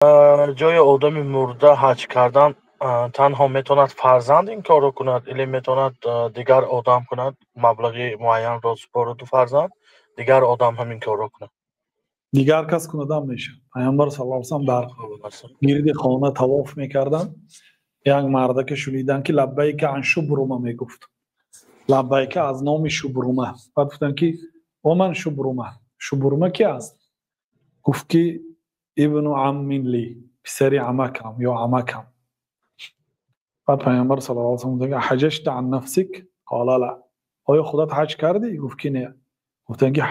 Ҷои одами мурда ҳаҷ кардан танҳо метавонад фарзанд ин корро кунад или метавонад дигар одам кунад, маблағи муайянро супораду фарзанд дигар одам ҳамин корро кунад? Дигар кас кунадам мешавад. Пайғамбар саллаллоҳу алайҳи васаллам дар гирди хона тавоф мекарданд, як мардака шуниданд, ки «Лаббайка ан Шубрума» мегуфт, лаббайка аз номи Шубрума. Баъд гуфтанд, ки «Ва ман Шубрума? Шубрума ки аст?» Гуфт, ки «Ибну аммин ли», писари амакам ё амакам. Баъд Пайғамбар саллаллоҳу алайҳи васаллам гуфтанд: «Ҳаҷашта ан нафсик?» Қола ла. Оё худат ҳаҷ кардӣ? Гуфт, ки не. Гуфтанд, ки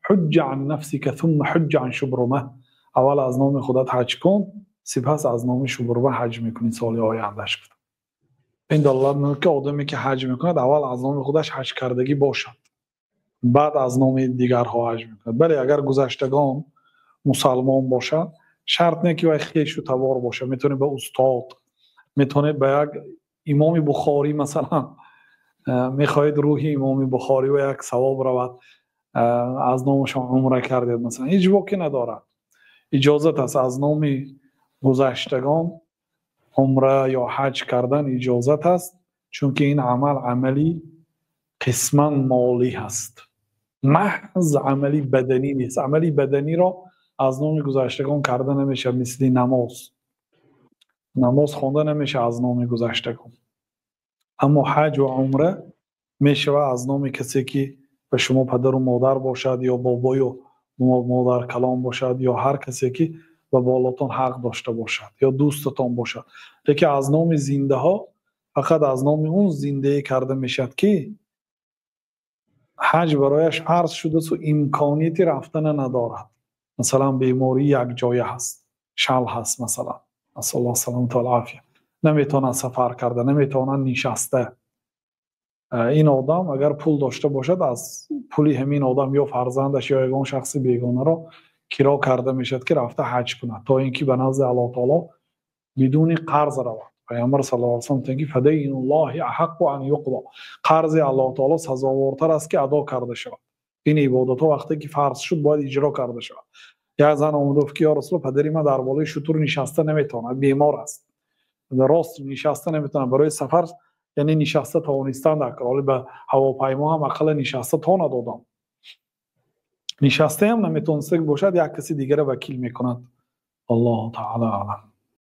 «Ҳуҷҷа ан нафсика сумма ҳуҷҷа ан Шубрума», аввал аз номи худат ҳаҷ кун, сипас аз номи Шубрума ҳаҷ мекунӣ соли ояндаш. Гуфт, ин далолат мекунад, ки одаме, ки ҳаҷ мекунад, аввал аз номи худаш ҳаҷ кардагӣ бошад, баъд аз номи дигарҳо ҳаҷ мекунад. Бале, агар гузаштагон мусалмон бошад, шарт не, ки вай хешу табор бошад, метавонед ба устод, метавонед ба як Имоми Бухорӣ масалан, мехоҳед рӯҳи Имоми Бухорӣ ва як савоб равад, аз номашон умра кардед масалан, ҳеҷ боке надорад, иҷозат аст. Аз номи гузаштагон умра ё ҳаҷ кардан иҷозат аст, чунки ин амал амали қисман молӣ ҳаст, маҳз амали баданӣ нест. Амали баданиро аз номи гузаштагон карда намешавад, мисли намоз, намоз хонда намешавад аз номи гузаштагон. Аммо ҳаҷ ва умра мешавад аз номи касе, ки ба шумо падару модар бошад ё бобою модаркалон бошад ё ҳар касе, ки ба болотон ҳақ дошта бошад ё дӯстатон бошад. Лекин аз номи зиндаҳо фақат аз номи он зиндае карда мешавад, ки ҳаҷ барояш фарз шудасту имконияти рафтана надорад, масалан, бемории якҷоя ҳаст, шал ҳаст масалан, насаллоҳ саламату вал-офия, наметавонад сафар карда, наметавонад нишаста. Ин одам агар пул дошта бошад, аз пули ҳамин одам ё фарзандаш ё ягон шахси бегонаро киро карда мешавад, ки рафта ҳаҷ кунад, то ин ки ба назди Аллоҳ таоло бидуни қарз равад. Пайғамбар саллаллоҳу алайҳи васаллам гуфтанд, ки «Фадайнуллоҳи аҳаққу ан юқдо», қарзи Аллоҳ таоло сазовортар аст, ки адо карда шавад. Ин ибодатҳо вақте ки фарз шуд, бояд иҷро карда шавад. Як зан омада гуфт, ки «Ё Расулуллоҳ, падари ман дар болои шутур нишаста наметавонад, бемор аст, рост нишаста наметавонад, барои сафар яъне нишаста тавонистан дар кор, ҳоле ба ҳавопаймо ҳам ақалла нишаста тонад одам, нишастаам наметавониста бошад, як каси дигара вакил мекунад». Аллоҳу таала аълам.